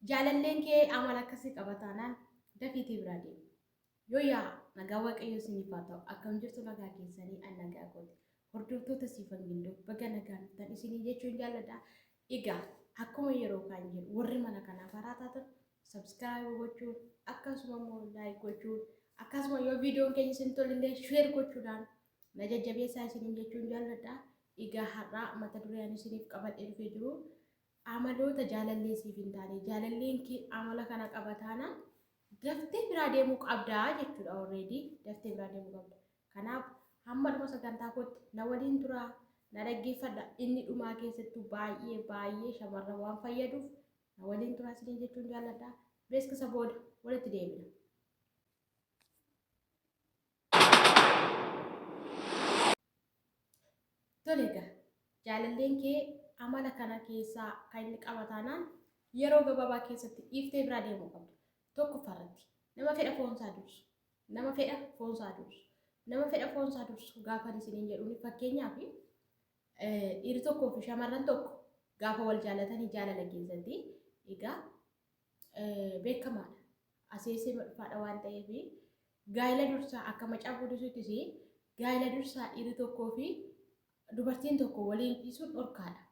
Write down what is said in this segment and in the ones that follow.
Jaalalleen kee amala akkasii qaba taanaan dafiitii biraa deemi. Yoo yaa nagaa Waaqayyoo isiniif haa ta'u, akkam jirtu? Nagaa keessanii? An nagaa kooti. Hordoftoota Siifan Gindoo, baga nagaan dhuftan isinii jechuun jaalladha. Egaa akkuma yeroo kaan jedhu, warri mana kanaaf haaraa taatan subscribe gochuun, akkasuma immoo like gochuun, akkasuma yoo viidiyoon keenya isin tolillee share gochuudhaan na jajjabeessaa isiniin jechuun jaalladha. Egaa har'aa mata duree ani isiniif qabadhee dhufee jiru amaloota jaalallee siif hin taane, jaalalleen kee amala kana qaba taanaan daftee biraa deemuu qabdaa jechuudha. Already daftee biraa deemuu qabda. Kanaaf hamma dhuma sagantaa kootti na waliin turaa, na dhaggeeffadha. Inni dhumaa keessattuu baay'ee baay'ee shamarran waan fayyaduuf na waliin turaa isiniin jechuun jaalladha. Beeksisa booda walitti deebina. Tole egaa, jaalalleen kee amala kana keessaa kan inni qaba taanaan yeroo gabaabaa keessatti dhiiftee biraa deemuu qabda. Tokkoffaa irratti nama fedha foonsaa dursu. Nama fedha foonsaa dursu. Nama fedha foonsaa dursu gaafa isiniin jedhuun, fakkeenyaaf dhiirri tokkoo fi shamarran tokko gaafa wal jaalatanii jaalala keessatti egaa beekamaadha. Aseesee dhufaadha waan ta'eef, gaa'ela dursaa akka Macaafa Quddusuuttis gaa'ela dursaa dhiirri tokkoo fi dubartiin tokko waliin dhiisuun dhorkaadha.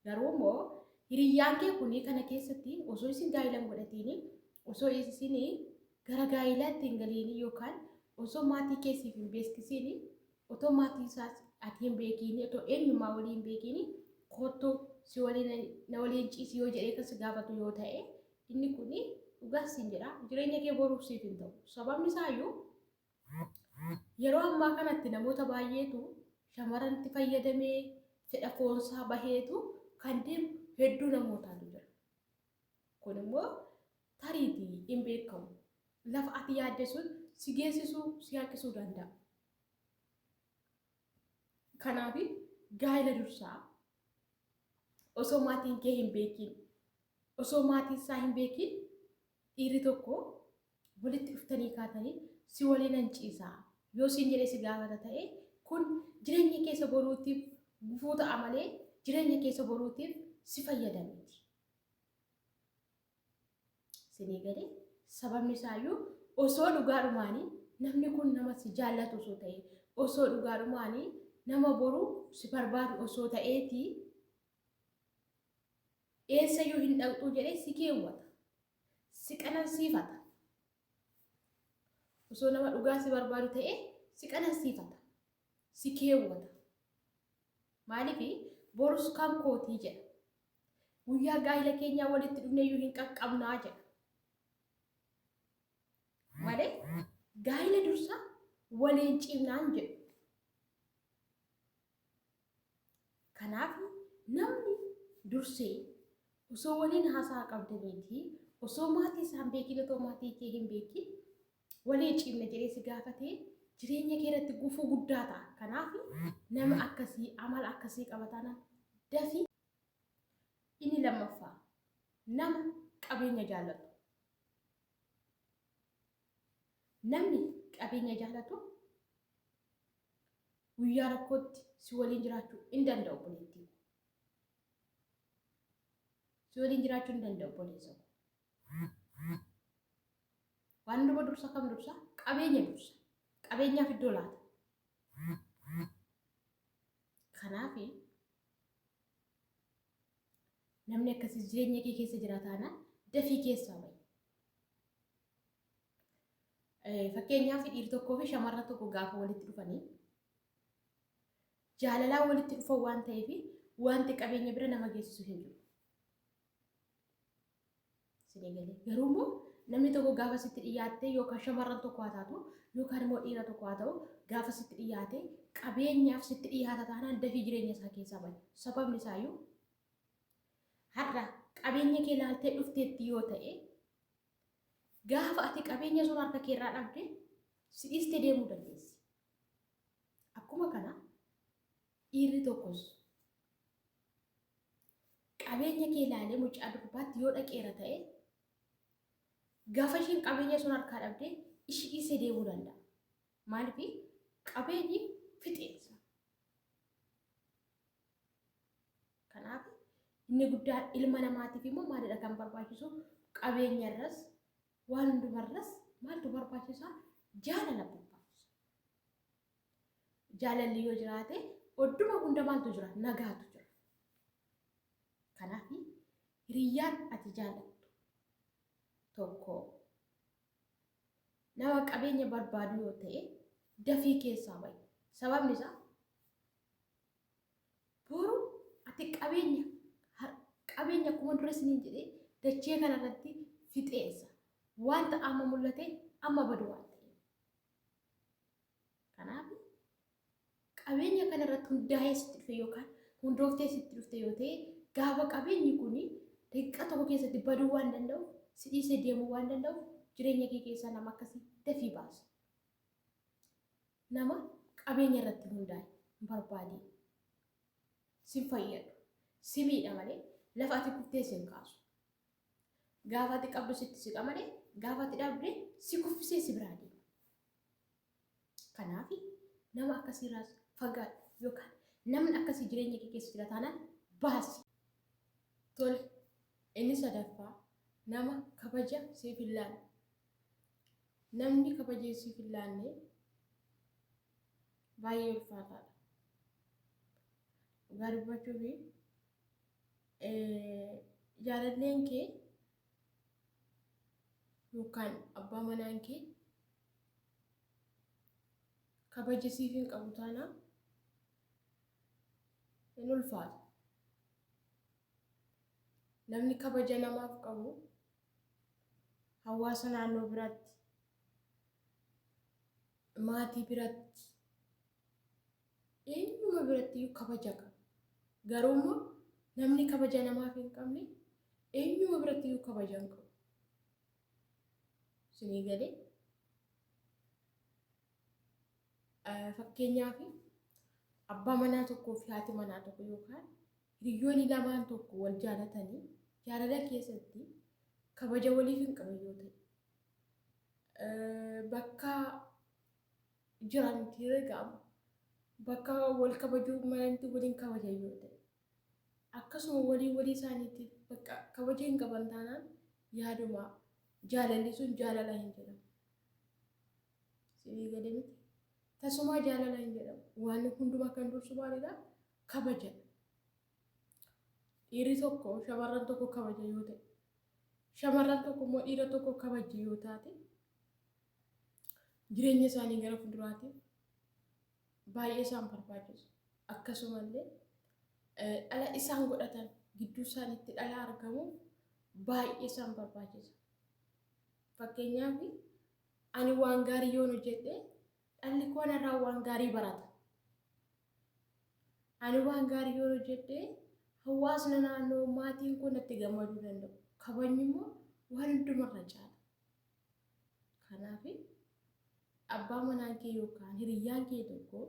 Garuu immoo hiriyyaan kee kun kana keessatti osoo isin gaa'ela hin godhatiin, osoo isin gara gaa'ilaatti hin galiin, yookaan osoo maatii keessiif hin beeksisiin, otoo maatii isaas ati hin beekiin, otoo eenyummaa walii hin beekiin, "Kottu si waliin, na waliin ciisi" yoo jedhee kan si gaafatu yoo ta'e, inni kun dhugaas siin jedha, jireenya kee boruuf siif hin ta'u. Sababni isaayyuu yeroo ammaa kanatti namoota baay'eetu shamarranitti fayyadamee fedha foonsaa baheetu kan deemu hedduu namootaatu jira. Kun immoo tariitii hin beekamu. Lafa ati yaadde sun si geessisuu, si hanqisuu danda'a. Kanaaf gaa'ela dursaa osoo maatiin kee hin beekiin, osoo maatiin isaa hin beekiin, dhiirri tokko walitti dhuftanii kaatanii "Si waliin nan ciisaa" yoo siin jedhee si gaafata ta'e, kun jireenya keessa boruutiif gufuu ta'a malee jireenya keessa boruutiif si fayyada miti. Sinii galee? Sababni isaayyuu osoo dhugaadhumaanii namni kun nama si jaallatu osoo ta'e, osoo dhugaadhumaanii nama boru si barbaadu osoo ta'eetii, eessayyuu hin dhaqxuu jedhee si keewwata. Si qanansiifata. Osoo nama dhugaa si barbaadu ta'e si qanansiifata. Si keewwata. Maaliif? Borus kan kootii jedha. Guyyaa gaa'ila keenyaa walitti dhufneeyyuu hin qaqqabnaa jedha. Malee gaa'ila dursa waliin ciimnaan jedhu. Kanaaf namni dursee osoo waliin haasaa qabdaniiti, osoo maatii isaan beekin, otoo maatii kee hin beekin "Waliin ciimna" jedhee si gaafatee, jireenya kee irratti gufuu guddaa ta'a. Kanaaf nama akkasii amala akkasii qaba taanaan dafii. Inni lammaffaa nama qabeenya jaallatu. Namni qabeenya jaallatu guyyaa rakkootti si waliin jiraachuu hin danda'u, obboleettii koo. Si waliin jiraachuu hin danda'u, obboleessa koo. Waan hundumaa dursa kam dursa? Qabeenya dursa. Qabeenyaaf iddoo laata. Kanaaf namni akkasii jireenya kee keessa jira taanaan dafii keessaa bahi. Fakkeenyaaf dhiirri tokkoo fi shamarra tokko gaafa walitti dhufanii jaalalaan walitti dhufan waan ta'eef, wanti qabeenya bira nama geessisu hin jiru. Sinii galee? Garuu immoo namni tokko gaafa sitti dhiyaatte, yookaan shamarran tokko haa taatu, yookaan immoo dhiira tokko haa ta'u, gaafa sitti dhiyaate qabeenyaaf sitti dhiyaata taanaan dafii jireenya isaa keessaa bahi. Sababni isaayyuu har'a qabeenya kee ilaaltee dhufteetti yoo ta'e, gaafa ati qabeenya sun harka kee irraa dhabde si dhiistee deemuu dandeessi. Akkuma kana dhiirri tokkos qabeenya kee ilaalee mucaa durbaatti yoo dhaqeera ta'e, gaafa ishiin qabeenya sun harkaa dhabde ishii dhiisee deemuu danda'a. Maaliif? Qabeenyi fixeensa. Kanaaf Inni guddaan ilma namaatiif immoo maalidha kan barbaachisu? Qabeenyarras waan hundumarras maaltu barbaachisaa? Jaalala barbaachisa. Jaalalli yoo jiraate odduma hunda maaltu jira? Nagaatu jira. Kanaaf hiriyyaan ati jaalattu tokko nama qabeenya barbaadu yoo ta'e dafii keessaa bahi. Sababni isaa boru ati qabeenya qabeenya akkuma dura isiniin jedhee dachee kanarratti fixeensa. Wanta amma mul'ate amma badu waan ta'eef. Kanaaf qabeenya kanarratti hundaa'ee sitti dhufe yookaan hundooftee sitti dhufte yoo ta'e gaafa qabeenyi kun daqiiqaa tokko keessatti baduu waan danda'uuf si dhiisee deemuu waan danda'uuf jireenya kee keessaa nama akkasii dafii baasi. Nama qabeenya irratti hundaa'e hin barbaadiin. Si hin fayyadu. Si miidha malee lafa ati kuftee si hin kaasu. Gaafa ati qabdu sitti siqa malee gaafa ati dhabde si kuffisee si biraa deema. Kanaaf nama akkasiirraas fagaadhu yookaan namni akkasii jireenya kee keessa jira taanaan baasi. Tole inni sadaffaa nama kabaja siif hin laanne. Namni kabaja siif hin laanne baay'ee ulfaataadha. Dhugaa dubbachuuf jaalalleen kee yookaan abbaa manaan kee kabaja siif hin qabu taanaan hin ulfaata. Namni kabaja namaaf qabu hawaasa naannoo biratti, maatii biratti, eenyuma biratti iyyuu kabaja qaba. Garuu immoo namni kabaja namaaf hin qabne eenyuma biratti iyyuu kabaja hin qabu. Isinii galee? Fakkeenyaaf abbaa manaa tokkoo fi haati manaa tokko yookaan hiriyoonni lamaan tokko wal jaalatanii jaalala keessatti kabaja waliif hin qaban yoo ta'e bakka jiranitti eegamu bakka wal kabajuu malanitti waliin kabajan yoo ta'e akkasuma walii walii isaaniitti bakka kabaja hin qaban taanaan yaaduma jaalalli sun jaalala hin jedhamu. Sinii gadi miti. Tasumaa jaalala hin jedhamu. Waan hundumaa kan dursu maalidha? Kabajadha. Dhiirri tokko shamarran tokko kabaja yoo ta'e, shamarran tokko immoo dhiira tokko kabajji yoo taate, jireenya isaanii gara fuulduraatiif baay'ee isaan barbaachisu. Akkasumallee dhala isaan godhatan gidduu isaaniitti dhala argamuuf baay'ee isaan barbaachisa. Fakkeenyaaf ani waan gaarii yoon hojjedhe dhalli koo narraa waan gaarii barata. Ani waan gaarii yoon hojjedhe hawaasni naannoo maatiin koo natti gammaduu danda'u. Kabajni immoo waan hundumarra caala. Kanaaf abbaa manaan kee yookaan hiriyyaan kee tokko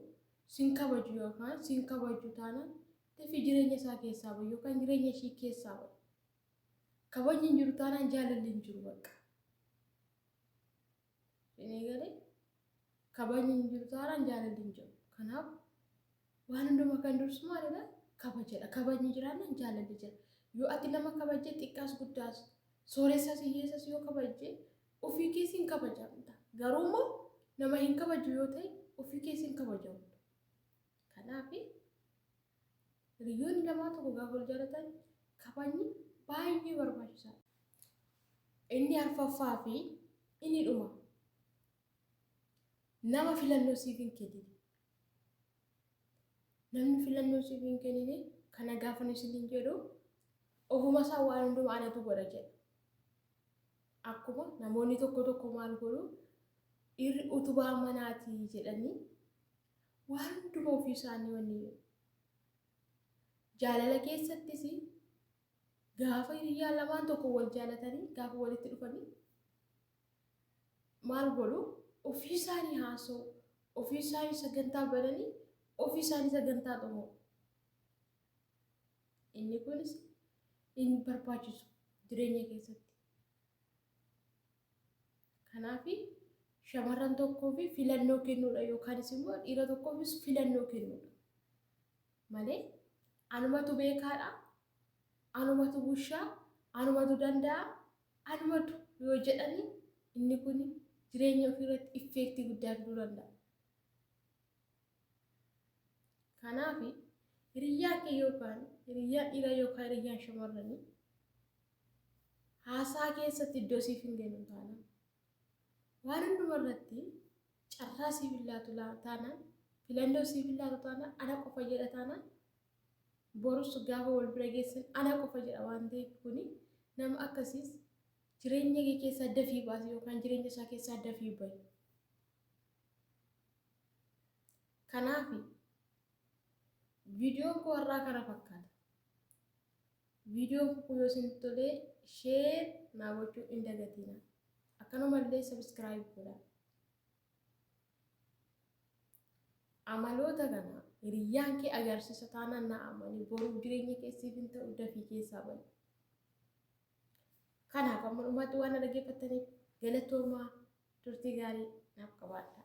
sin kabaju yookaan sin kabaju taanaan dafii jireenya isaa keessaa bahi yookaan jireenya ishii keessaa bahi. Kabajni hin jiru taanaan jaalalli hin jiru bakka. Isinii galee? Kabajni hin jiru taanaan jaalalli hin jiru. Kanaaf waan hundumaa kan dursu maalidha? Kabajadha. Kabajni jiraannaan jaalalli jira. Yoo ati nama kabajje xiqqaas guddaas sooressas hiyyeessas yoo kabajje ofii keessa hin kabajamta. Garuu immoo nama hin kabaju yoo ta'e ofii keessa hin kabajamtu. Kanaaf hiriyoonni lamaa tokko gaafa wal jaalatan kabajni baay'ee barbaachisaadha. Inni arfaffaa fi inni dhuma nama filannoo siif hin kennine. Namni filannoo siif hin kennine kana gaafa isiniin jedhu ofuma isaa waan hundumaa anatu godha jedha. Akkuma namoonni tokko tokko maal godhu dhiirri utubaa manaati jedhanii waan hundumaa ofii isaanii wanni jedhu. Jaalala keessattis gaafa hiriyyaan lamaan tokko wal jaalatanii gaafa walitti dhufanii maal godhu ofii isaanii haasa'u, ofii isaanii sagantaa bananii, ofii isaanii sagantaa xumuru. Inni kunis hin barbaachisu jireenya keessatti. Kanaaf shamarran tokkoof filannoo kennuudha yookaanis immoo dhiira tokkoofis filannoo kennuudha. Malee anumatu beekaadha. Anumatu bushaa, anumatu danda'a, anumatu yoo jedhani inni kun jireenya ofii irratti effect guddaa fiduu danda'a. Kanaaf hiriyyaan kee yookaan hiriyyaan dhiiraa yookaan hiriyyaan shamarranii haasaa keessatti iddoo siif hin kennu taanaan, waan hunduma irratti carraa siif hin laatu taanaan, filannoo siif hin laatu taanaan, ana qofa jedha taanaan, borus gaafa wal bira geessan ana qofa jedha waan ta'eef, kuni nama akkasiis jireenya kee keessaa dafii baasi yookaan jireenya isaa keessaa dafii bahi. Kanaaf viidiyoon koo har'aa kana fakkaata. Viidiyoon kun yoo isin tolee, share naa gochuu hin dagatina. Akkanumallee subscribe godhaa. Amaloota kana hiriyyaan kee agarsiisa taanaan, na amanii, boruuf jireenya keessiif hin ta'u, dafii keessaa bahi. Kanaaf amma dhumaatti waan na dhaggeeffattaniif galatoomaa, turtii gaarii naaf qabaadha.